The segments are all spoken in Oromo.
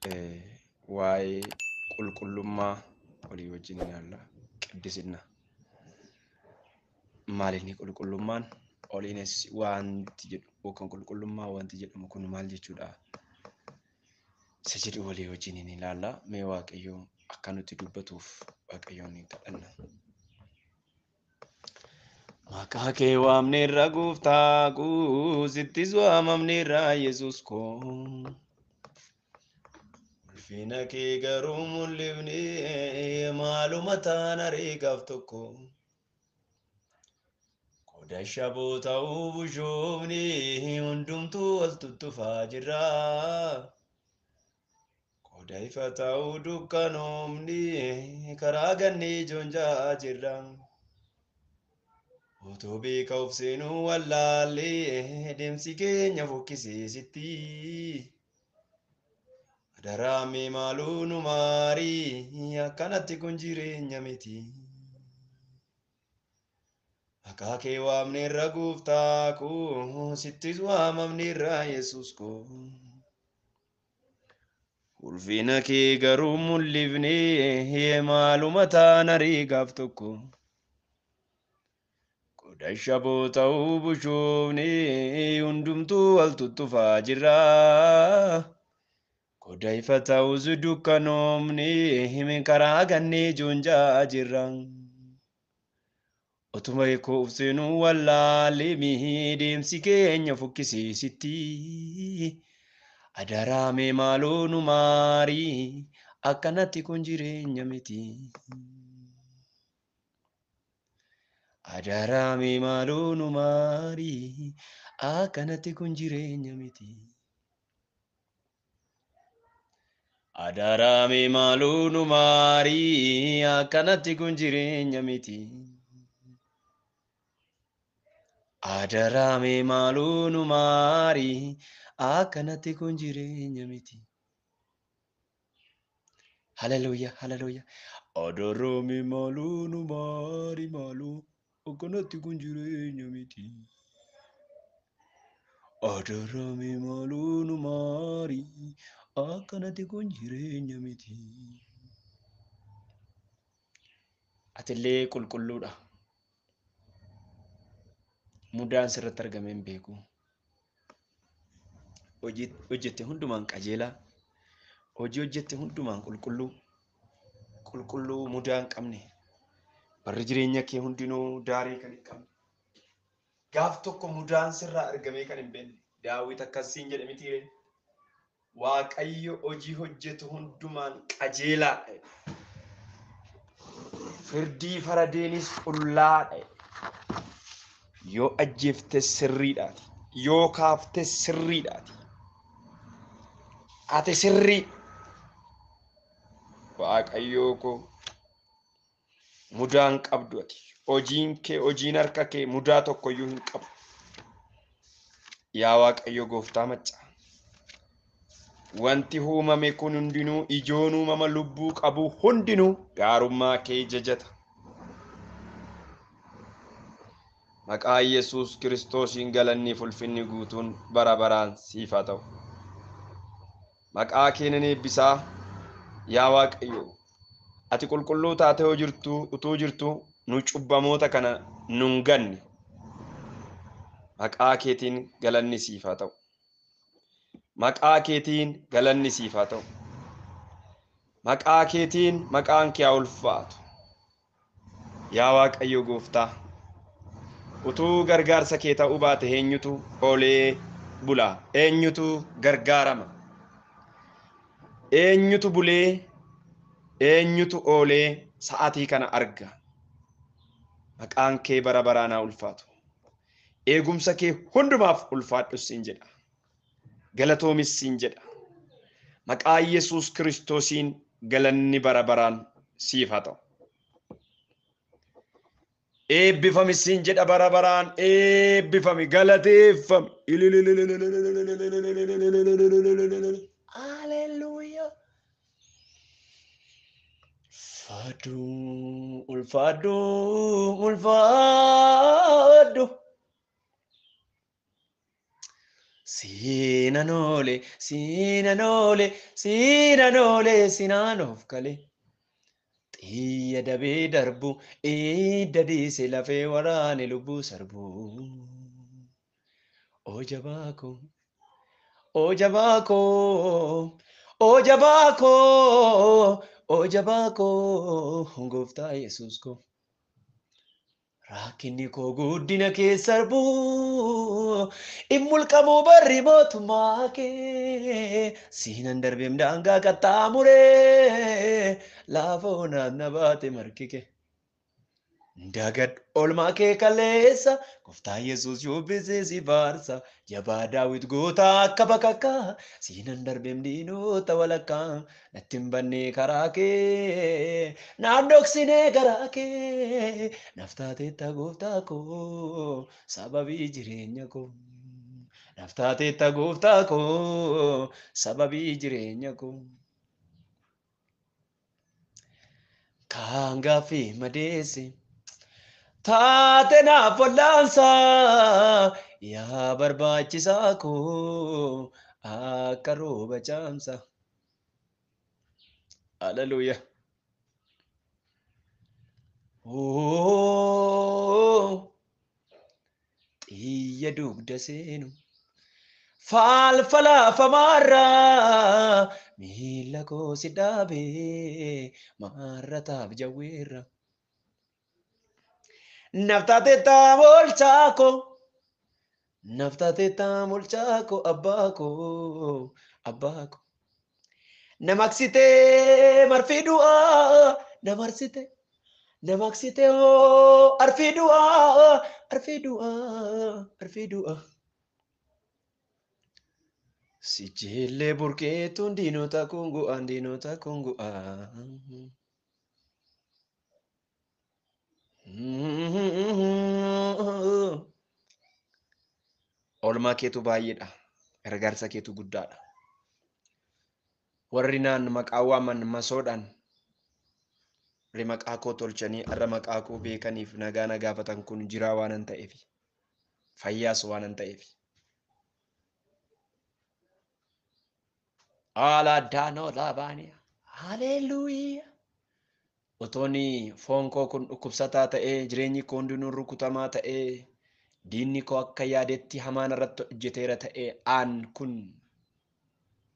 Waa'ee qulqullummaa walii wajjin ilaalla. Qiddisinna. Maal inni qulqullummaan? Oliinis wanti jedhu yookaan qulqullummaa wanti jedhamu kun maal jechuudha? Isa jedhu walii wajjin ni ilaalla. Mee Waaqayyo akka nutti dubbatuuf Waaqayyoon ni kadhanna. Maqaa kee waamneerra gooftaa koo, sittis waamamneerra Yesuus koo. Ulfina kee garuu mul'ifne maaluma taana reegaaf tokko. Qoda shaboo ta'uu bushoofne hundumtuu wal tuttufaa jirra. Qoda ifa ta'uu dukkanoomne karaa gannee joonjaa jirra. Otoo beeka of seenuu wallaallee deemsi keenya fokkisiisitti. Adaraa mee maaloo nu maarii akkanatti kun jireenya miti. Maqaa kee waamneerra gooftaa koo, sittis waamamneerra Yesuus koo. Ulfina kee garuu mul'ifne maaluma taana reegaaf tokko. Qoda shaboo ta'uu bushoofne hundumtuu wal tuttufaa jirra. Qoda ifa ta'us dukkanoomne karaa gannee joonjaa jirra. Otuma eekoo of seenuu wallaalee deemsi keenya fokkisiisitti. Adaraa mee maaloo nu maarii akkanatti kun jireenya miti. Adaraa mee maaloo nu maarii akkanatti kun jireenya miti. Adaraa mee maaloo nu maarii akkanatti kun jireenya miti. Adaraa mee maaloo nu maarii akkanatti kun jireenya miti. Haleluuyaa, haleluuyaa. Adaraa mee maaloo nu maarii maaloo akkanatti kun jireenya miti. Adaraa mee maaloo nu maarii akkanatti kun jireenya miti. Atillee qulqulluudha. Mudaan sirratti argamee hin beeku. Hojii hojjette hundumaan qajeelaa. Hojii hojjette hundumaan qulqulluu. Qulqulluu mudaa hin qabne. Barri jireenya kee hundinuu daarii kan hin qabne. Gaaf tokko mudaan sirraa argamee kan hin beekne. Daawit akkasiin jedhe miti. Waaqayyo hojii hojjetu hundumaan qajeelaadha. Firdii faradeenis qullaadha. Yoo ajjeefte sirriidhaati. Yoo kaafte sirriidhaati. Ati sirrii. Waaqayyoo koo mudaa hin qabdu ati. Hojiin kee hojiin harka kee mudaa tokkoyyuu hin qabu. Yaa Waaqayyo gooftaa maccaa. Wanti uumame kun hundinuu ijoon uumama lubbuu qabu hundinuu gaarummaa kee jajata. Maqaa Yesuus Kiristoosiin galanni ulfinni guutuun bara baraan siif haa ta'u. Maqaa kee nan eebbisaa yaa Waaqayyo. Ati qulqulluu taatee utuu jirtu nu cubbamoota kana nun ganne. Maqaa keetiin galanni siif haa ta'u. Maqaa keetiin galanni siif haa ta'u. Maqaa keetiin maqaan kee haa ulfaatu. Yaa Waaqayyo gooftaa, utuu gargaarsa kee ta'uu baate eenyutu oolee bula? Eenyutu gargaarama? Eenyutu bulee? Eenyutu oolee sa'aatii kana arga? Maqaan kee bara baraan haa ulfaatu. Eegumsa kee hundumaaf ulfaadhu siin jedha. Galatoomis siin jedha. Maqaa Yesuus Kiristoosiin galanni bara baraan siif haa ta'u. Eebbifami siin jedha bara baraan eebbifami galateeffami. Haleluuyaa. Ulfaadhu, ulfaadhu, ulfaadhu. Siinan oole, siinan oole, siinan oole, sinaan of kale. Xiyya dabee darbu, idda dhiise lafee waraane lubbuu sarbu. Oo jabaa koo, oo jabaa koo, oo jabaa koo, oo jabaa koo, gooftaa Yesuus koo. Rakkinni koo guddina kee sarbu, hin mulqamu barri mootummaa kee. Siinan darbeem daangaa qaxxaamuree, laafoo naanna baate marki kee. Dagadhu oolmaa kee kaleessa, gooftaa Yesuus shubbisee si faarsa. Jabaa Daawit goota akka bakakkaa, siinan darbeem diinota walakkaa. Natti hin banne karaa kee, naan dhoksinee garaa kee. Naaf taateetta gooftaa koo, sababii jireenya koo. Naaf taateetta gooftaa koo, sababii jireenya koo. Kaan gaaffii madeesse. Taate naaf wallaansa, yaa barbaachisaa koo, akka rooba caamsa. Haleluuyaa. Xiyya dugda seenu falfala famaarraa, miila koo si dhaabee maarrataaf jawweerra. Naaf taateetta oolchaa koo, naaf taateetta oolchaa koo, abbaa koo, abbaa koo. Na maqsitee marfii du'aa, na marsite, na maqsitee hoo arfii du'aa, arfii du'aa, arfii du'aa. Sijeellee burqeetuun diinota kungu'aan, diinota kungu'aan. Oolmaa keetu baay'eedha. Gargaarsa keetu guddaadha. Warri naan maqaa waaman masoodhaan, warri maqaa koo tolchanii har'a maqaa koo beekaniif nagaa na gaafatan kun jiraa waanan ta'eef, fayyaas waanan ta'eef. Haala daanoo laabaaniyaa. Haleluuyaa. Otoon foon koo kun dhukkubsataa ta'ee, jireenyi koo hundinuu rukutamaa ta'ee, diinni koo akka yaadetti hamaan irratti hojjeteera ta'ee, aan kun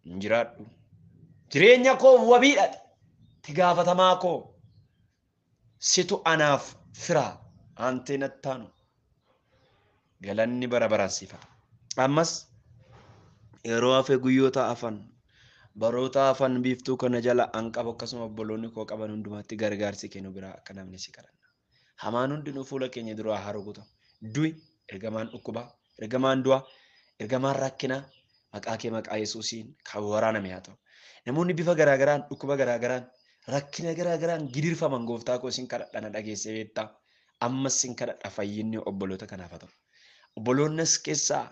hin jiraadhu. Jireenya koo wabiidha. Itti gaafatamaa koo situ anaaf fira aantee nattaanu. Galanni bara baraan siif haa ta'u. Ammas yeroo hafe guyyoota hafan, baroota hafan biiftuu kana jala an qabu akkasuma obboloonni koo qaban hundumaatti gargaarsi kennu biraa akka namni si kadhanna. Hamaan hundinuu fuula keenya duraa haa rukutamu. Du'i, ergamaan dhukkubaa, ergamaan du'aa, ergamaan rakkinaa maqaa kee maqaa Yesuusiin kan waraaname haa ta'u. Namoonni bifa garaagaraan, dhukkuba garaagaraan, rakkina garaagaraan gidirfaman gooftaa koo isin kadhadha na dhageessee beektaa. Ammas sin kadhadha fayyinni obboloota kanaaf haa ta'u. Obboloonnis keessaa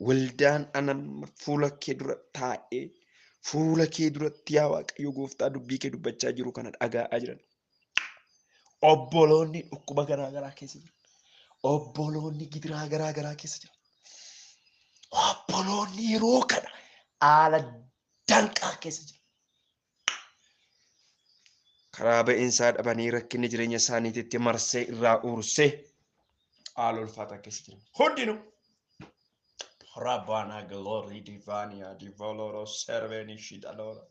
waldaan ana fuula kee dura taa'ee fuula kee duratti yaa Waaqayyo gooftaa dubbii kee dubbachaa jiru kana dhagaa'aa jiran. Obboloonni dhukkuba garaagaraa keessa jiran. Obboloonni gidiraa garaagaraa keessa jiran. Obboloonni yeroo kana haala danqaa keessa jiran. Karaa ba'iinsaa dhabanii rakkinni jireenya isaaniititti marsee irraa uursee haala ulfaataa keessa jiran. Hundinuu. Rabbana glory divania divoloro serveni shidalora.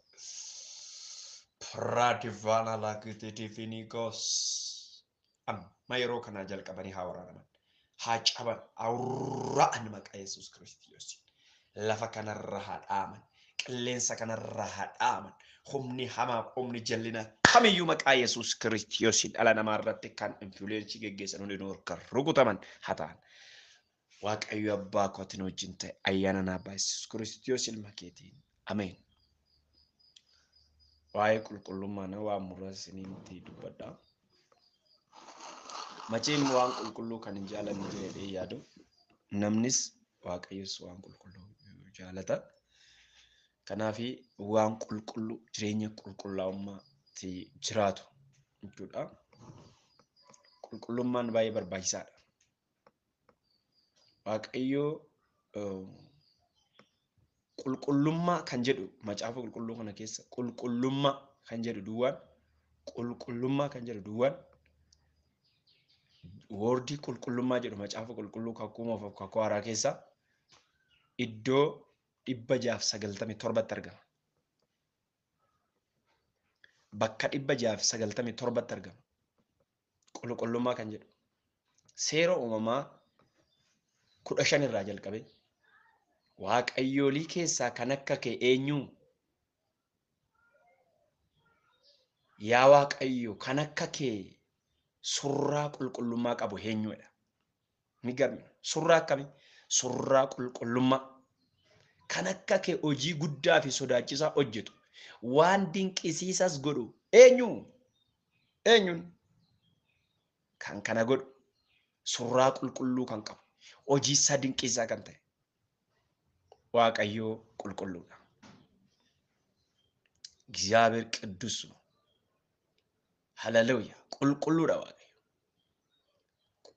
Pradivana lagiti divinigos. Amma yeroo kanaa jalqabanii haa waraanaman. Haa caban, haa urra'an maqaa Yesuus Kiristoosiin. Lafa kanarra haa dhaaman. Qilleensa kanarra haa dhaaman. Humni hamaa, humni jallinaa kamiyyuu maqaa Yesuus Kiristoosiin dhala namaa irratti kan influensii geggeessan hundinuu harka rukutaman haa ta'an. Waaqayyo abbaa kootiin wajjin ta'e ayyaana naa abbaa Yesuus Kiristoos ilma keetiin. Ameen. Waa'ee qulqullummaa na waan muraasa isinitti dubbadha. Macheen waan qulqulluu kan hin jaalanne jedhee yaadu. Namnis Waaqayyos waan qulqulluu jaalata. Kanaaf waan qulqulluu jireenya qulqullaa'ummaatti jiraatu jechuudha. Qulqullummaan baay'ee barbaachisaadha. Waaqayyo Qulqullummaa kan jedhu macaafa qulqulluu kana keessa qulqullummaa kan jedhu duwwaan qulqullummaa kan jedhu duwwaan woordii qulqullummaa jedhu macaafa qulqulluu kakuu moofaa fi kakuu haaraa keessa iddoo 697 argama. Bakka 697 argama. Qulqullummaa kan jedhu seera uumamaa 15 irraa jalqabee waaqayyoolii keessaa kan akka kee eenyu? Yaa Waaqayyo kan akka kee surraa qulqullummaa qabu eenyudha? Ni garmi. Surraa akkamii? Surraa qulqullummaa. Kan akka kee hojii guddaa fi sodaachisaa hojjetu, waan dinqisiisas godhu eenyu? Eenyuun? Kan kana godhu surraa qulqulluu kan qabu, hojii isaa dinqisiisaa kan ta'e Waaqayyoo qulqulluudha. እግዚአብሔር ቅዱስ ነው። Hallelujah. Qulqulluudha Waaqayyo.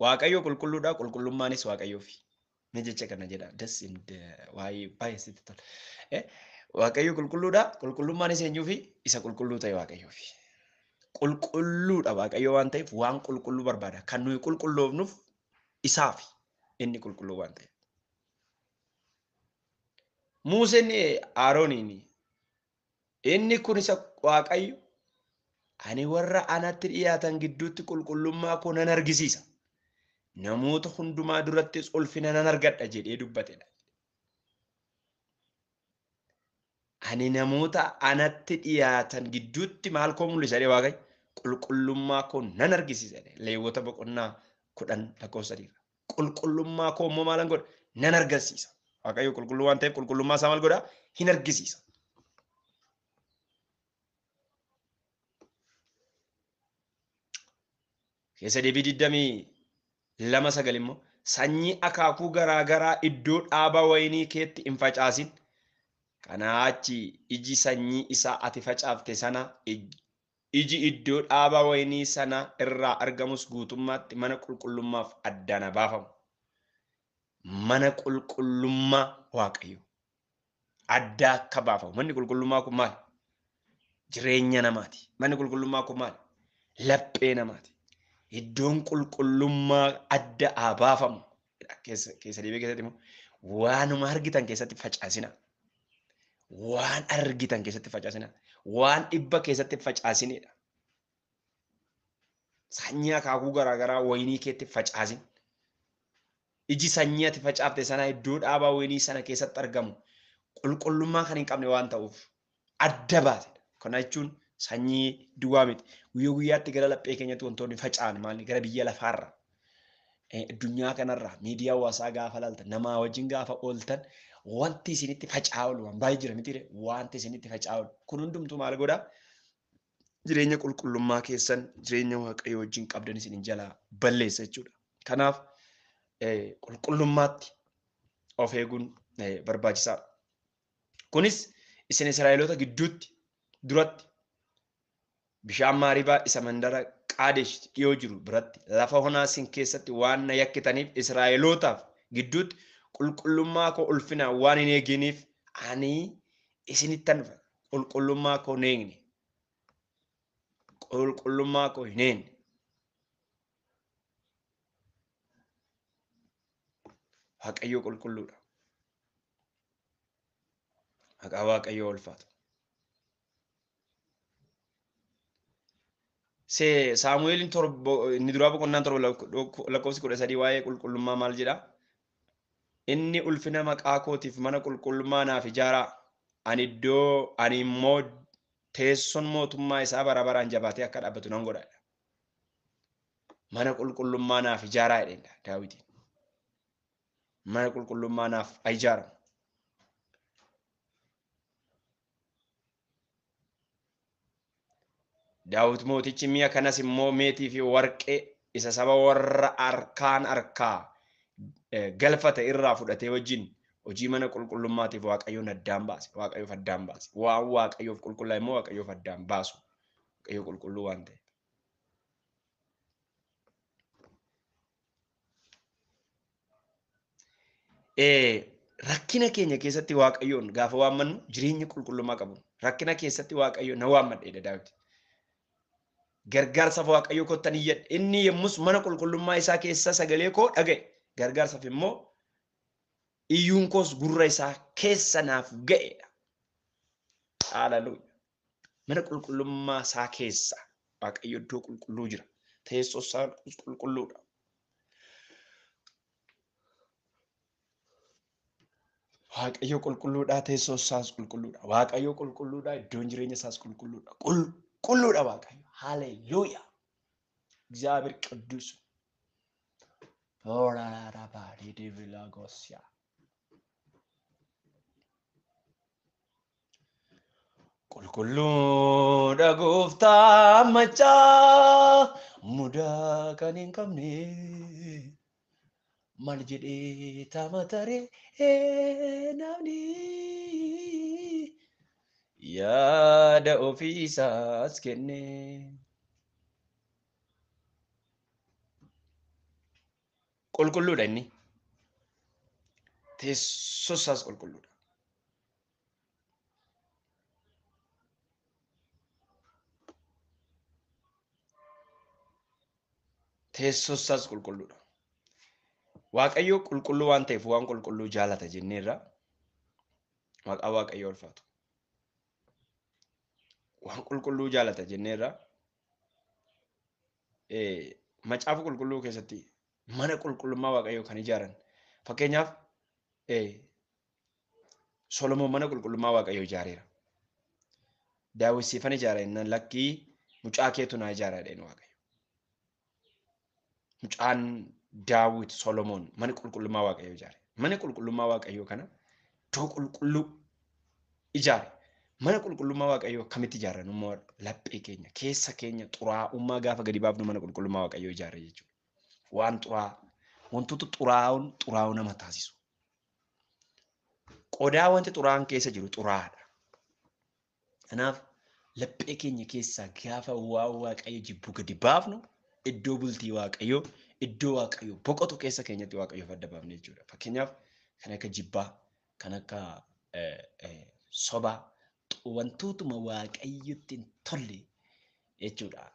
Waaqayyo qulqulluudha, qulqullummaanis Waaqayyoofi. Ni jecha kana jedha. Das waa'ee baay'ee sitti tola. Waaqayyo qulqulluudha, qulqullummaanis eenyuufi? Isa qulqulluu ta'e Waaqayyoofi. Qulqulluudha Waaqayyo waan ta'eef waan qulqulluu barbaada. Kan nuyi qulqulloofnuuf isaafi inni qulqulluu waan ta'eef. Museen Arooniin inni kun isa Waaqayyo ani warra anatti dhiyaatan gidduutti qulqullummaa koo nan argisiisa. Namoota hundumaa durattis ulfina nan argadha jedhee dubbatedha. Ani namoota anatti dhiyaatan gidduutti maal koo mul'isa jedhee Waaqayyo? Qulqullummaa koo nan argisiisa jedhe. Leewwota boqonnaa 10 lakkoofsa 3. Qulqullummaa koo immoo maalan godha? Nan argisiisa. Waaqayyo qulqulluu waan ta'eef qulqullummaa isaa maal godha? Hin argisiisa. Keessa deebii 22:9 immoo sanyii akaakuu garaa garaa iddoo dhaaba wayinii keetti hin facaasin. Kanaa achi iji sanyii isaa ati facaafte sana iji iddoo dhaaba wayinii sana irraa argamus guutummaatti mana qulqullummaaf addaan baafamu. Mana qulqullummaa Waaqayyo adda akka baafamu. Manni qulqullummaa kun maali? Jireenya namaati. Manni qulqullummaa kun maali? Laphee namaati. Iddoon qulqullummaa adda haa baafamu. Keessa deebii keessatti immoo waanuma argitan keessatti facaasina. Waan argitan keessatti facaasina. Waan dhibba keessatti facaasinidha. Sanyii akaakuu garaa garaa wayinii keetti facaasin. Iji sanyii ati facaafte sana iddoo dhaabaa wayinii sana keessatti argamu qulqullummaa kan hin qabne waan ta'uuf adda baatedha. Kana jechuun sanyii duwwaa miti. Guyyaa guyyaatti gara laphee keenyatti wantoonni faca'an maali? Gara biyya lafaarra, addunyaa kanarra, miidiyaa hawaasaa gaafa laaltan, namaa wajjin gaafa ooltan wanti isinitti faca'aa oolu waan baay'ee jira mitiire? Wanti isinitti faca'aa oolu kun hundumtuu maal godhaa? Jireenya qulqullummaa keessan, jireenya Waaqayyo wajjin qabdan isin jalaa balleessa jechuudha. Kanaaf qulqullummaatti of eeguun barbaachisaadha. Kunis isin Israa'eloota gidduutti duratti bishaan Maaribaa isa mandara Qaadesh dhiyoo jiru biratti lafa honaa isin keessatti waan na yakkitaniif Israa'elootaaf gidduutti qulqullummaa koo ulfinaan waan hin eeginiif ani isinittan dhufa. Qulqullummaa koo hin eegne. Qulqullummaa koo hin eegne. Waaqayyo qulqulluudha. Maqaa Waaqayyoo ulfaatu. Saamu'eelin inni duraa boqonnaan 7 lakkoofsi 13 waa'ee qulqullummaa maal jedhaa? Inni ulfina maqaa kootiif mana qulqullummaa naaf ijaaraa. Ani iddoo ani immoo teessoon mootummaa isaa bara baraan jabaatee akka dhaabbatu nan godha. Mana qulqullummaa naaf ijaaraa jedheen Daawitiin. Mana qulqullummaa naaf ijaaramu. Daawit mootichi mi'a kanas immoo meetii fi warqee isa saba warra harkaan harkaa galfate irraa fudhatee wajjin hojii mana qulqullummaatiif Waaqayyoon addaan baase. Waaqayyoof addaan baase. Waan Waaqayyoof qulqullaa'e immoo Waaqayyoof addaan baasu. Waaqayyo qulqulluu waan ta'eef. Rakkina keenya keessatti Waaqayyoon gaafa waammannu jireenya qulqullummaa qabu. Rakkina keessatti Waaqayyo na waammadhe Daawit. Gargaarsaaf Waaqayyo kottan iyyadhe. Inni yommus mana qulqullummaa isaa keessa sagalee koo dhaga'e. Gargaarsaaf immoo iyyuun koos gurra isaa keessa naaf ga'edha. Haleluuyaa. Mana qulqullummaa isaa keessa Waaqayyo iddoo qulqulluu jira. Teessoo isaa qulqulluudha. Waaqayyo qulqulluudha, teessoo isaas qulqulluudha. Waaqayyo qulqulluudha, iddoon jireenya isaas qulqulluudha. Qulqulluudha Waaqayyo. Haleluuyaa. እግዚአብሔር ቅዱስ ኦራራባዲዲቪላጎሲያ qulqulluudha gooftaa macaa mudaa kan hin qabne maal jedhee tamataree namni yaada ofii isaas kenne. Qulqulluudha inni. Teessoo isaas qulqulluudha. Teessoo isaas qulqulluudha. Waaqayyo qulqulluu waan ta'eef waan qulqulluu jaalata jenneerra. Maqaa Waaqayyoo ulfaatu. Waan qulqulluu jaalata jenneerra. Macaafa qulqulluu keessatti mana qulqullummaa Waaqayyoo kan ijaaran. Fakkeenyaaf Solomoon mana qulqullummaa Waaqayyoo ijaareera. Daawit siifan ijaara jennaan lakkii mucaa keetu naa ijaara jedheen Waaqayyo. Mucaan Daawit Solomoon mana qulqullummaa Waaqayyoo ijaare. Mana qulqullummaa Waaqayyoo kana iddoo qulqulluu ijaare. Mana qulqullummaa Waaqayyoo akkamitti ijaarran? Immoo laphee keenya keessa keenya xuraa'ummaa gaafa gadi baafnu mana qulqullummaa Waaqayyoo ijaarre jechuudha. Waan xuraa wantoota xuraa'uun xuraa'uu nama taasisu. Qodaa wanti xuraa'aan keessa jiru xuraa'aadha. Kanaaf laphee keenya keessaa gaafa waan Waaqayyo jibbu gadi baafnu iddoo bultii Waaqayyoo iddoo Waaqayyo boqotu keessa keenyatti Waaqayyoof adda baafne jechuudha. Fakkeenyaaf kan akka jibbaa, kan akka sobaa, wantootuma Waaqayyotti hin tolle jechuudha.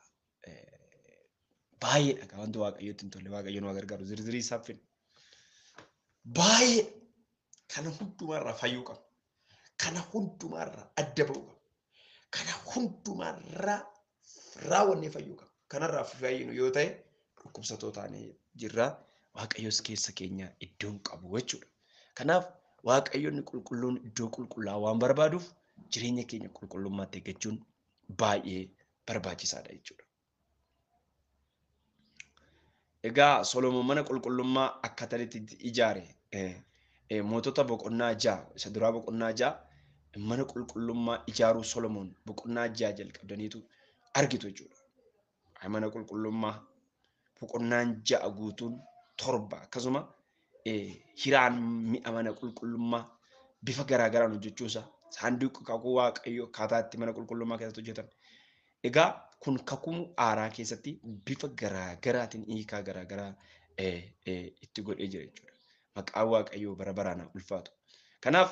Baay'eedha wanti Waaqayyotti hin tolle. Waaqayyo nu gargaaru zirzirii isaaf fidha. Baay'ee kana hundumaarraa fayyuu qabna. Kana hundumaarraa adda ba'uu qabna. Kana hundumaarraa raawwannee fayyuu qabna. Kanarraa fayyinu yoo ta'e dhukkubsatoo taanee jirra. Waaqayyos keessa keenya iddoo hin qabu jechuudha. Kanaaf Waaqayyoonni qulqulluun iddoo qulqullaa'aa waan barbaaduuf jireenya keenya qulqullummaatti eeggachuun baay'ee barbaachisaadha jechuudha. Egaa Solomoon mana qulqullummaa akka ta'etti ijaare mootota boqonnaa 6 isa duraa boqonnaa 6 mana qulqullummaa ijaaruu Solomoon boqonnaa 6 jalqabdaniitu argitu jechuudha. Mana qulqullummaa boqonnaan 6 guutuun 7 akkasuma hiraan mi'a mana qulqullummaa bifa garaagaraan hojjechuusaa saanduqa kakuu Waaqayyoo akkaataa itti mana qulqullummaa keessatti hojjetame. Egaa kun kakuu haaraa keessatti bifa garaagaraatiin hiikaa garaagaraa itti godhee jira jechuudha. Maqaan Waaqayyoo bara baraan ulfaatu. Kanaaf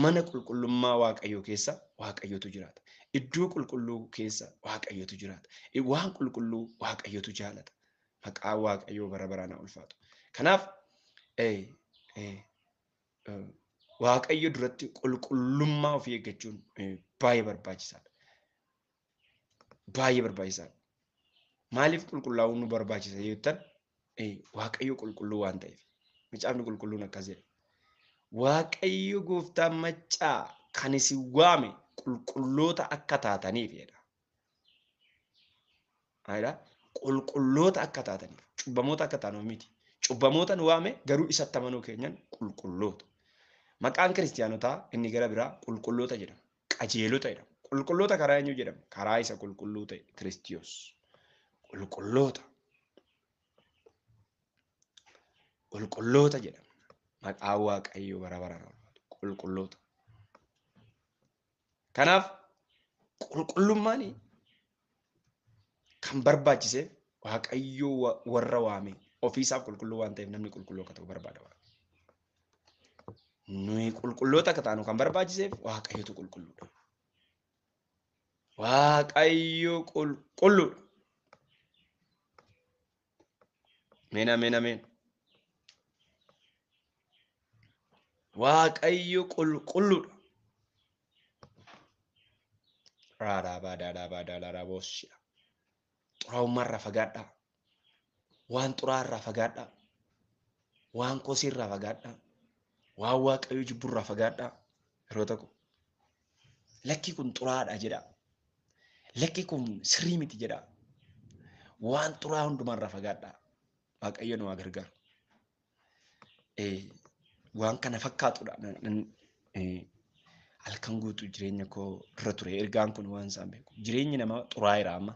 mana qulqullummaa Waaqayyoo keessa Waaqayyotu jiraata. Iddoo qulqulluu keessa Waaqayyotu jiraata. Waan qulqulluu Waaqayyotu jaalata. Maqaan Waaqayyoo bara baraan ulfaatu. Kanaaf Waaqayyo duratti qulqullummaa ofii eeggachuun baay'ee barbaachisaadha. Baay'ee barbaachisaadha. Maaliif qulqullaa'uun nu barbaachisa yoo jettan Waaqayyo qulqulluu waan ta'eef. Macaafni qulqulluun akkas jedha. Waaqayyo gooftaan maccaa kan isin waame qulqulloota akka taataniif jedha. Qulqulloota akka taataniif. Cubbamoota akka taanuuf miti. Cubbamoota nu waame garuu isatti amanuu keenyan qulqulloota. Maqaan kiristaanotaa inni gara biraa qulqulloota jedhama. Qajeelota jedhama. Qulqulloota karaa eenyu jedhama? Karaa isa qulqulluu ta'e Kiristiyoos. Qulqulloota. Qulqulloota jedhama. Maqaan Waaqayyoo bara baraan ulfaatu. Qulqulloota. Kanaaf qulqullummaan kan barbaachiseef Waaqayyoo warra waame ofiisaaf qulqulluu waan ta'eef namni qulqulluu akka ta'u barbaada. Nuyi qulqulloota akka taanu kan barbaachiseef Waaqayyotu qulqulluudha. Waaqayyo qulqulluudha. Ameen ameen ameen. Waaqayyo qulqulluudha. Raadhaa daadhaa daadhaa boossia. Xuraa'ummaarraa fagaadhaa. Waan xuraa'arraa fagaadhaa. Waan kosiirraa fagaadhaa. Waan Waaqayyo jibburraa fagaadhaa. Yeroo tokko lakki kun xuraa'aadha jedhaa. Lakki kun sirrii miti jedhaa. Waan xuraa'aa hundumaarraa fagaadhaa. Waaqayyo nu haa gargaaru. Waan kana fakkaatudha. Halkan guutuu jireenya koo irra ture. Ergaan kun waan isaan beeku. Jireenyi namaa xuraa'eera amma.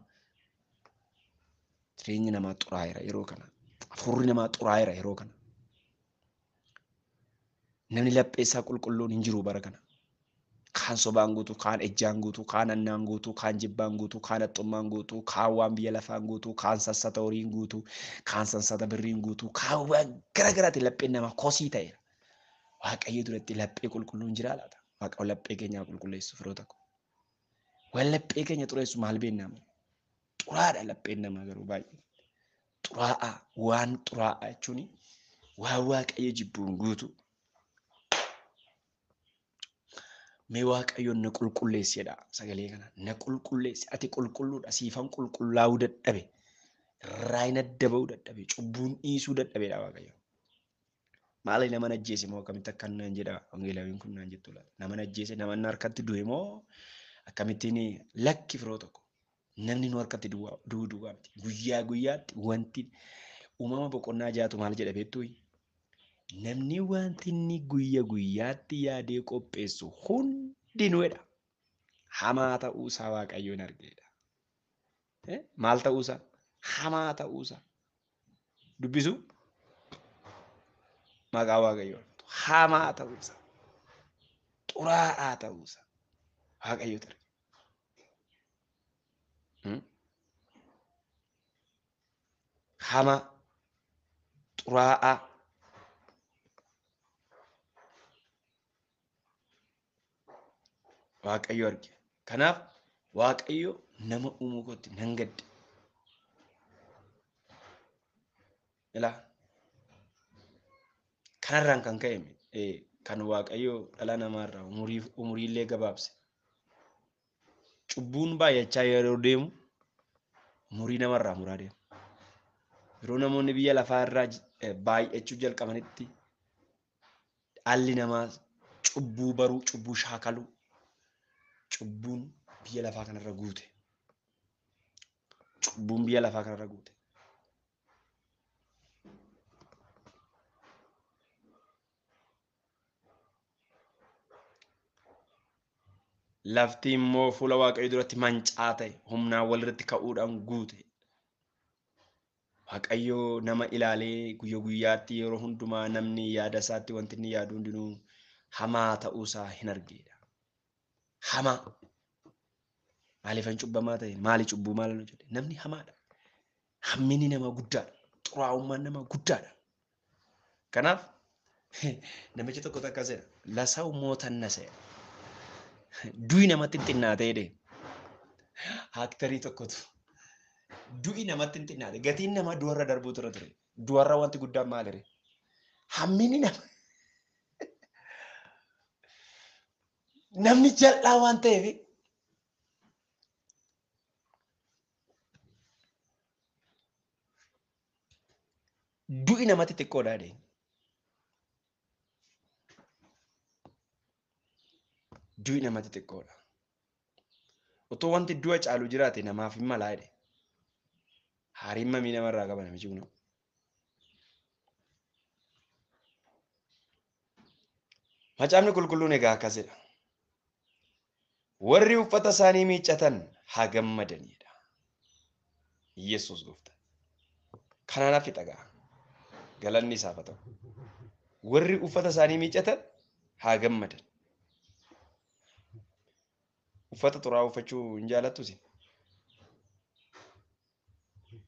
Jireenyi namaa xuraa'eera yeroo kana. Hafuurri namaa xuraa'eera yeroo kana. Namni laphee isaa qulqulluun hin jiru bara kana. Kaan sobaan guutuu, kaan ejjaan guutuu, kaan annaan guutuu, kaan jibbaan guutuu, kaan haxxummaan guutuu, kaan waan biyya lafaan guutuu, kaan sassata horiin guutuu, kaan sassata birriin guutuu, kaan waan gara garaatiin lapheen namaa kosii ta'eera. Waaqayyo duratti laphee qulqulluun jiraa laata? Waaqayyo laphee keenyaa qulqulleessu firoota koo. Waan laphee keenya xureessu maal beeknaa? Xuraadha lapheen namaa garuu baay'ee. Xuraa'aa waan xuraa'aa jechuun waan Waaqayyo jibbuun guutuu. Mee Waaqayyoon na qulqulleessi jedha sagalee kana. Na qulqulleessi. Ati qulqulluudha. Siifan qulqullaa'uu dadhabe. Irraa hin adda ba'uu dadhabe. Cubbuun dhiisuu dadhabeedha Waaqayyo. Maali nama ajjeese moo akkamitti akka naan jedha wangeelaawiin kun naan jettu laata. Nama ajjeese nama inni harkatti du'e moo akkamittiin lakki firoo tokko. Namni nu harkatti du'uu duwwaa miti. Guyyaa guyyaatti wanti uumama boqonnaa jaatu maal jedha beektuu? Namni wanti inni guyya guyyaatti yaadee qopheessu hundinuudha. Hamaa ta'uusaa Waaqayyoon argeedha. Maal ta'uusaa? Hamaa ta'uusaa. Dubbisu maqaa Waaqayyoo. Hamaa ta'uusaa. Xuraa'aa ta'uusaa. Waaqayyootu arge. Hamaa, xuraa'aa. Waaqayyo arge. Kanaaf Waaqayyo nama uumuu kootti nan gadde. Ilaa kanarraan kan ka'e kan Waaqayyo dhala namaarraa umuriillee gabaabse. Cubbuun baay'achaa yeroo deemu umurii namarraa muraa deema. Yeroo namoonni biyya lafaa irraa baay'achuu jalqabanitti dhalli namaa cubbuu baruu, cubbuu shaakaluu, cubbuun biyya lafaa kanarra guute. Cubbuun biyya lafaa kanarra guute. Lafti immoo fuula Waaqayyoo duratti mancaa ta'e humnaan walirratti ka'uudhaan guute. Waaqayyo nama ilaalee guyya guyyaatti yeroo hundumaa namni yaada isaatti wanti inni yaadu hundinuu hamaa ta'uusaa hin argeedha. Hamaa. Maaliifan cubbamaa ta'e? Maali cubbuu maal hojjete? Namni hamaadha. Hammini nama guddaadha. Xuraa'ummaan nama guddaadha. Kanaaf namichi tokko akkas jedha. Lasaw mootanna se'a. Du'i namatti hin xinnaatee jedhe. Aktarii tokkotu. Du'i namatti hin xinnaate. Gatiin namaa du'arra darbuutu irra ture. Du'arra wanti guddaan maal ree? Hammini nama. Namni jal'aa waan ta'eef du'i namatti xiqqoodha jedhe. Du'i namatti xiqqoodha. Otoo wanti du'a caalu jiraate namaaf hin malaa jedhe. Haariin mamii namarraa qaba namichi kun. Macaafni qulqulluun egaa akkas jedha. Warri uffata isaanii miiccatan haa gammadanidha. Yesuus gooftaa. Kanaan hafi dhagaa. Galanni isaaf haa ta'u. Warri uffata isaanii miiccatan haa gammadan. Uffata xuraa'aa uffachuu hin jaalattu isin?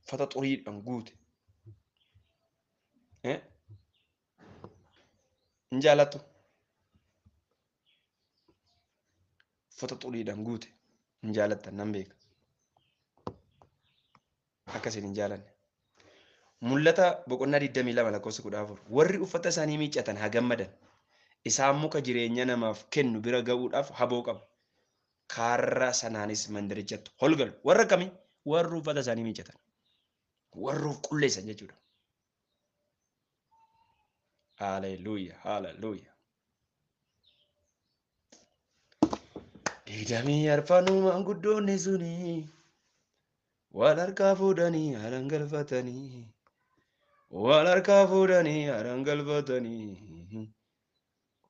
Uffata xuriidhaan guute. Hin jaalattu? Uffata xuriidhaan guute hin jaalattan nan beeka. Akkasiin hin jaalanne. Mul'ata boqonnaa 22 lakkoofsa 14. Warri uffata isaanii miiccatan haa gammadan. Isaan muka jireenya namaaf kennu bira ga'uudhaaf haboo qabu. Karra sanaanis mandarichatti ol galu. Warra akkamii? Warri uffata isaanii miiccatan. Warri of qulleessan jechuudha. Haleluuya, haleluuya. 24 maanguddoonni suni wal harkaa fuudhanii haran galfatanii. Wal harkaa fuudhanii haran galfatanii.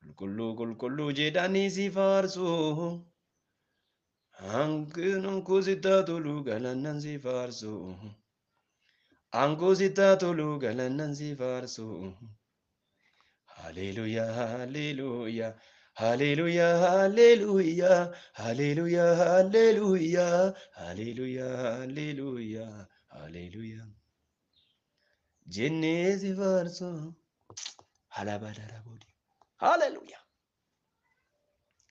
Qulqulluu qulqulluu jedhanii si faarsu. Aangoo sittaa tolu galannan si faarsu. Aangoo sittaa tolu galannan si faarsu. Haleluuyaa, haleluuyaa. Haleluuyaa, haleluuyaa. Haleluuyaa, haleluuyaa. Haleluuyaa, haleluuyaa. Haleluuyaa. Jennee si faarsu. Halabadaraboodi. Haleluuyaa.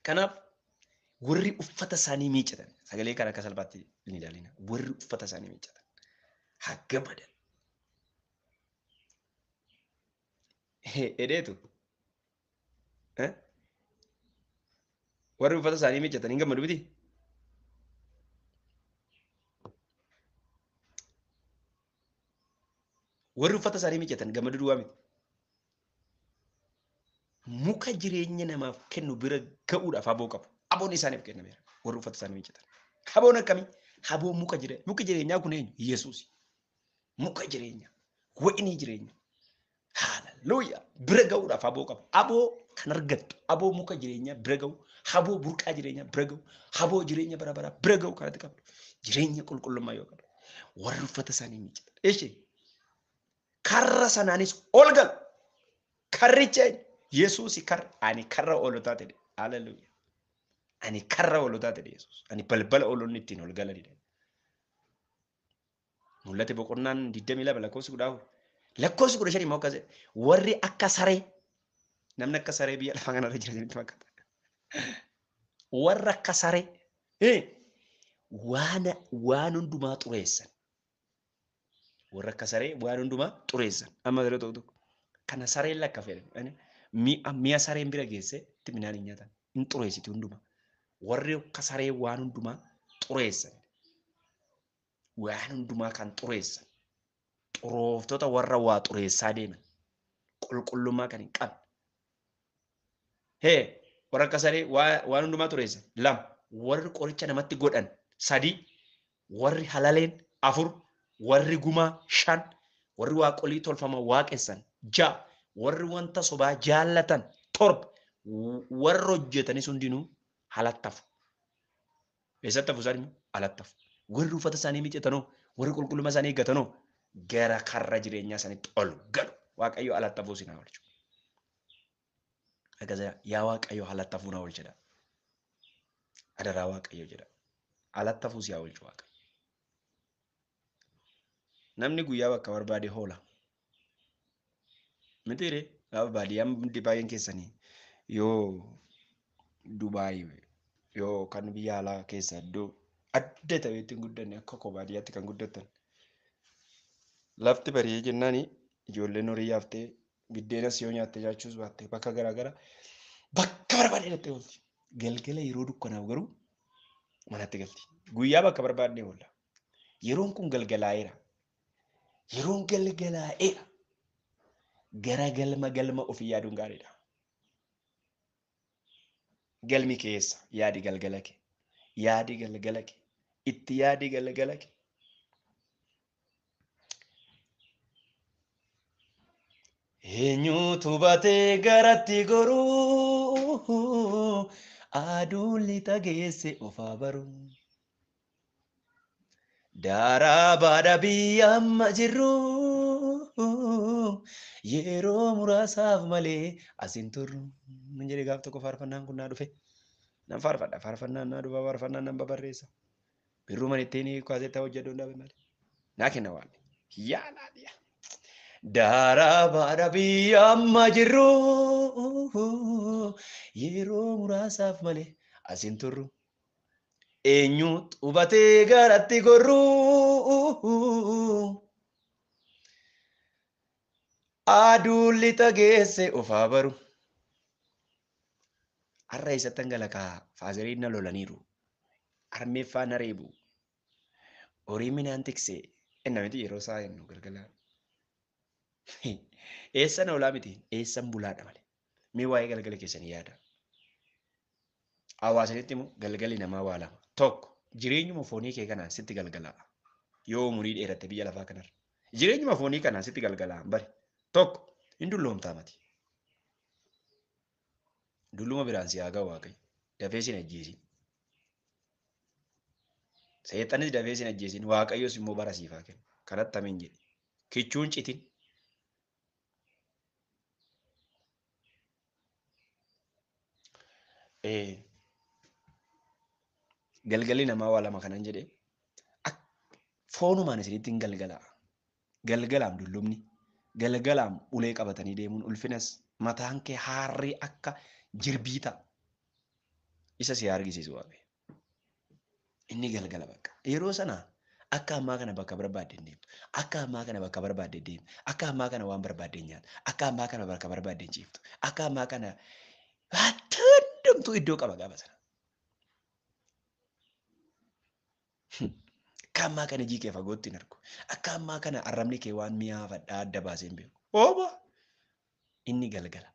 Kanaaf warri uffata isaanii miiccatan sagalee kana akka salphaatti hin ilaalina. Warri uffata isaanii miiccatan haa gammadan. Edheetu warri uffata isaanii miiccatan hin gammadu miti? Warri uffata isaanii miiccatan gammadu duwwaa miti. Muka jireenya namaaf kennu bira ga'uudhaaf haboo qabu. Haboon isaaniif kennameera. Warri uffata isaanii miiccatan. Haboon akkamii? Haboo muka jireenya. Muki jireenyaa kun eenyu? Yesuus. Muka jireenyaa. Wa'inii jireenya. Haleluuyaa. Bira ga'uudhaaf haboo qabu. Haboo kan argattu. Haboo muka jireenyaa bira ga'u. Haboo burqaa jireenyaa bira ga'u. Haboo jireenya bara baraa bira ga'u kanatti qabdu. Jireenya qulqullummaa yoo qabdu. Warri uffata isaanii miiccatan. Ishee karra sanaanis ol galu. Karricha eenyu? Yesuus karra. Ani karra oolotaa ta'e. Haleluuyaa. Ani karra oolotaa ta'e Yesuus. Ani balbala oolonni ittiin ol galanidha. Mul'ate boqonnaan 22 lakkoofsi 14. Lakkoofsi 15 immoo akkas jedha. Warri akka saree namni akka saree biyya lafaa kanarra jira jedhanii fakkaata. Warra akka saree waan hundumaa xureessan. Warra akka saree waan hundumaa xureessan. Amma yeroo tokko tokko kana sareen lakka fedhan. Mi'a sareen bira geesse itti midhaan hin nyaatan. Hin xureessiti hundumaa. Warri akka saree waan hundumaa xureessan. Waan hundumaa kan xureessan. Xurooftota warra waa xureessaa deeman. Qulqullummaa kan hin qabne. Warra akka saree waan hundumaa xureessan. 2 warri qoricha namatti godhan. 3 warri halaleen. 4 warri gumaa. 5 warri waaqolii tolfama waaqessan. 6 warri wanta sobaa jaallatan. 7 warri hojjetanis hundinuu alattafu. Eessatti hafu isaan immoo? Alattafu. Warri uffata isaanii miiccatanoo, warri qulqullummaa isaanii eeggatanoo gara karra jireenyaa isaaniitti ol galu. Waaqayyo alattafuu si haa oolchu. Akkas yaa Waaqayyo alattafuu na oolchi jedha. Adaraa Waaqayyo jedha. Alattafuu si haa oolchu Waaqayyo. Namni guyyaa bakka barbaade hoola. Mitiire gaafa baadiyyaan hundi baay'een keessanii yoo Dubaay yoo kan biyya alaa keessa iddoo adda ta'etti hin guddanne akka koo baadiyyaatti kan guddattan. Lafti bari'ee jennaan ijoolleen horii yaaftee biddeenas yoo nyaatte nyaachuus baatte bakka garaagaraa bakka barbaadde dhattee oolti. Galgala yeroo dukkanaaf garuu manatti galti. Guyyaa bakka barbaadne oolla. Yeroon kun galgalaa'eera. Yeroon galgalaa'eera. Gara galma galma ofii yaaduun gaariidha. Galmi keessa yaadi galgala kee. Yaadi galgala kee. Itti yaadi galgala kee. Eenyutu batee garatti goruu aduun lixa geesse ofaa baruu. Daaraa baadha biyya amma jirru yeroo muraasaaf malee as hin turru. Nan jedhee gaaf tokko faarfannaan kun naa dhufe. Nan faarfadha faarfannaan naa dhufa faarfannaan nan babarreessa. Birruma ittiin kaasettaa hojjedhu hin dhabe malee. Naa kenna waan. Yaa laaliya. Daaraa baadha biyya amma jirru yeroo muraasaaf malee as hin turru. Eenyutu hubatee garatti gorruu? Aduun lixa geesse ofaa baru. Har'a eessattan gala kaa faazariin na lolaniiru. Harmeeffaa na reebu. Horii minaan tiksee. Enna miti yeroo isaa jennu galgala. Eessan oolaa miti eessan bulaadha malee. Mee waa'ee galgala keessanii yaada. Hawaasanitti immoo galgalli namaa waa lama. Tokko jireenyuma foonii kee kanaan sitti galgalaa'a. Yoo umurii dheeratte biyya lafaa kanarra. Jireenyuma foonii kanaan sitti galgalaa'a bari. Tokko hin dulloomtaa mati. Dulluma biraan si haa ga'u Waaqayyo. Dafee sin ajjeesin. Seexanis dafee sin ajjeesin. Waaqayyos immoo bara siif haa kennu. Kanatti amiin jedhi. Kichuun citin. Galgalli namaa waa lama kanan jedhe foonumaan isinitti hin galgalaa. Galgalaam dullumni. Galgalaam ulee qabatanii deemuun ulfinas mataan kee haarrii akka jirbii ta'a. Isa si argisiisu Waaqayyo. Inni galgala bakka. Yeroo sana akka ammaa kana bakka barbaadde hin deemtu. Akka ammaa kana bakka barbaadde deemtu. Akka ammaa kana waan barbaadde hin nyaatu. Akka ammaa kana bakka barbaadde hin ciiftu. Akka ammaa kana hundumtuu iddoo qaba gaafa sana. Akka ammaa kana ijii kee fagootti hin argu. Akka ammaa kana arrabni kee waan mi'aafadhaa adda baasee hin beeku. Ooba! Inni galgala.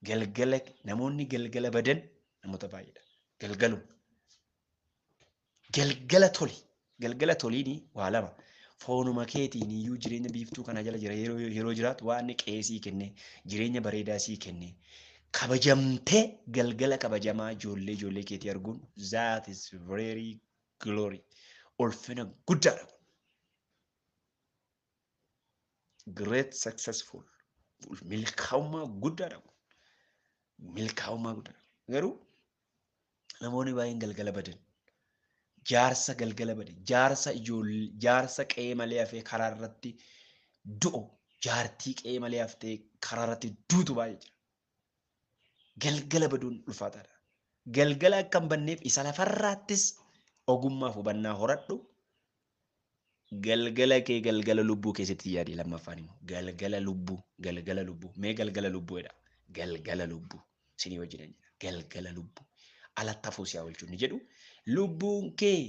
Galgala namoonni galgala badan namoota baay'eedha. Galgaluma. Galgala toli. Galgala toliini waa lama. Foonuma keetiin iyyuu jireenya biiftuu kana jala jira yeroo jiraatu waan inni qeesii kenne jireenya bareedaa sii kenne kabajamtee galgala kabajamaa ijoollee ijoollee keetii arguun that is very glory. Ulfina guddaadha. Great successful. Milkaa'ummaa guddaadha. Milkaa'ummaa guddaadha. Garuu namoonni baay'een galgala badan. Jaarsa galgala bade. Jaarsa ijoollee jaarsa qe'ee malee hafee karaa irratti du'u. Jaartii qe'ee malee haftee karaa irratti duutu baay'ee jira. Galgala baduun ulfaataadha. Galgala akka hin banneef isa lafarraattis ogummaaf hubannaa horadhu. Galgala kee galgala lubbuu keessatti yaadi lammaffaan immoo galgala lubbuu galgala lubbuu mee galgala lubbuu jedha galgala lubbuu isinii wajjin jedha galgala lubbuu alatti hafuu si haa oolchu ni jedhu lubbuun kee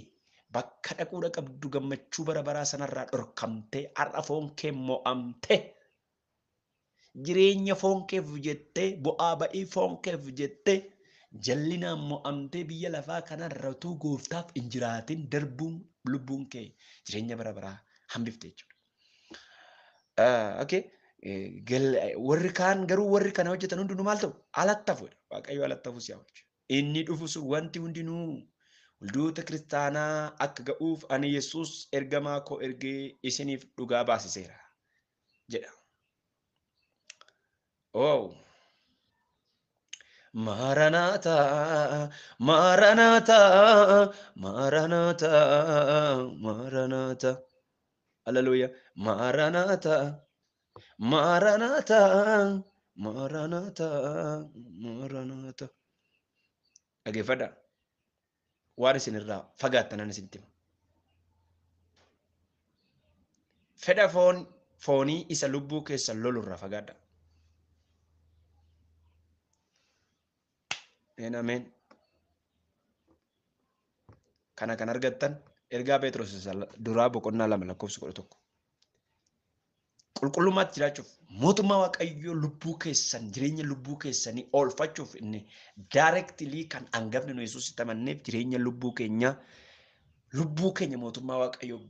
bakka dhaquudha qabdu gammachuu bara baraa sanarraa dhorkamtee har'a foon kee mo'amtee jireenya foon keef jettee bu'aa ba'ii foon keef jettee jallinaan mo'amtee biyya lafaa kanarra utuu gooftaaf hin jiraatin darbuun lubbuun kee jireenya bara baraa hambifte jechuudha. Okay. Warri kaan garuu warri kana hojjetan hundinuu maal ta'u? Alatti hafu. Waaqayyo alatti hafu si haa oolchu. Inni dhufu sun wanti hundinuu waldoota kiristaanaa akka ga'uuf ani Yesuus ergamaa koo ergee isiniif dhugaa baasiseera jedha. Oh. Maranatha, Maranatha, Maranatha, Maranatha. Hallelujah. Maranatha, Maranatha, Maranatha, Maranatha. Dhaggeeffadhaa. Waan isinirraa fagaattan isinitti hima. Fedha foonii isa lubbuu keessan lolurraa fagaadhaa. Ameen. Kana kan argattan ergaa Phexros duraa boqonnaa 2 lakkoofsa 11. Qulqullummaatti jiraachuuf mootummaa Waaqayyoo lubbuu keessan jireenya lubbuu keessanii oolfachuuf inni directly kan hangafni nu Yesuusitti amanneef jireenya lubbuu keenyaa lubbuu keenya mootummaa Waaqayyoo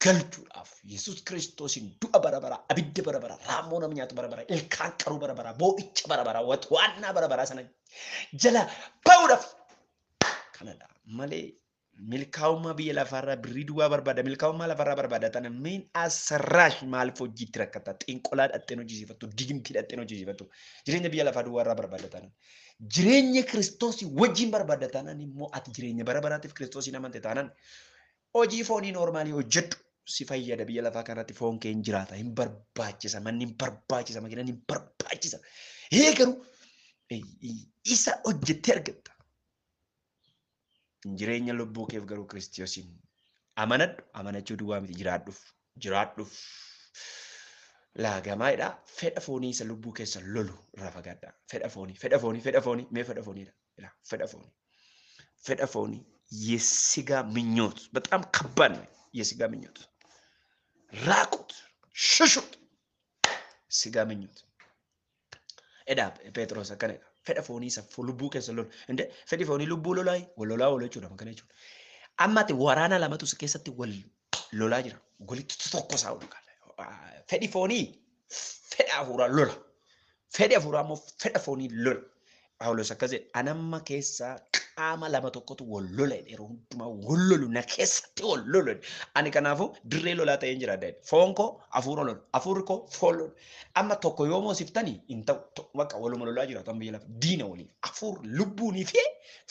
galchuudhaaf Yesuus Kiristoosiin du'a bara baraa abidda bara baraa raammoo nama nyaatu bara baraa ilkaan qaruu bara baraa boo'icha bara baraa watwaannaa bara baraa sana jala ba'uudhaaf kanadha malee milkaa'ummaa biyya lafaarraa birrii duwwaa barbaada milkaa'ummaa lafarraa barbaada tana min asirraash maaliif hojiitti rakkata xinqolaa dhaqxeen hojjisiifattu digimtii dhaqxeen hojjisiifattu jireenya biyya lafaa duwwaarraa barbaada tana jireenya Kiristoosii wajjin barbaada taanaan immoo ati jireenya bara baraatiif Kiristoosiin amante taanaan hojii foonii noormaalii hojjedhu si fayyada biyya lafaa kanarratti foon kee hin jiraata hin barbaachisa manni hin barbaachisa makiinaan hin barbaachisa ee garuu isa hojjettee argatta. Jireenya lubbuu keef garuu Kiristoosiin amanadhu. Amanachuu duwwaa miti, jiraadhuuf, jiraadhuuf. Laagamaadha. Fedha foonii isa lubbuu keessa lolu irraa fagaadha. Fedha foonii, fedha foonii, fedha foonii, mee fedha fooniidha. Fedha foonii. Fedha foonii የስጋ ምኞት በጣም ከባድ ነው። የስጋ ምኞት ራቁት፣ ሽሹት። ስጋ ምኞት edha Phexros akkana jedha. Fedha foonii isa lubbuu keessa lolu. Inde fedhi foonii lubbuu lolaa wal lolaa oolu jechuudha kana jechuudha. Amma ati waraana lamatu si keessatti wal lolaa jira. Walitti tokkosaa oolu. Fedhi foonii fedha hafuuraa lola. Fedhi hafuuraa immoo fedha foonii lola. Phaawulos akkas jedhe, anamma keessaa qaama lama tokkotu wal lola jedhe, yeroo hundumaa wal lolu, na keessatti wal lolu jedhe. Ani kanaafuu dirree lolaa ta'een jira jedhe. Foon koo hafuura lola, hafuurri koo foon lola. Amma tokko yoo moosiftanii hin ta'u, bakka waluma lolaa jira tan biyya lafa diina waliin. Hafuur lubbuunii fi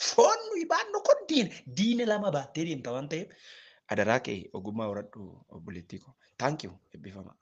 foon nuyi baannu kun diina. Diina lama baattee deemta waan ta'eef adaraa kee ogummaa horadhu obboleettii koo. Thank you, eebbifama.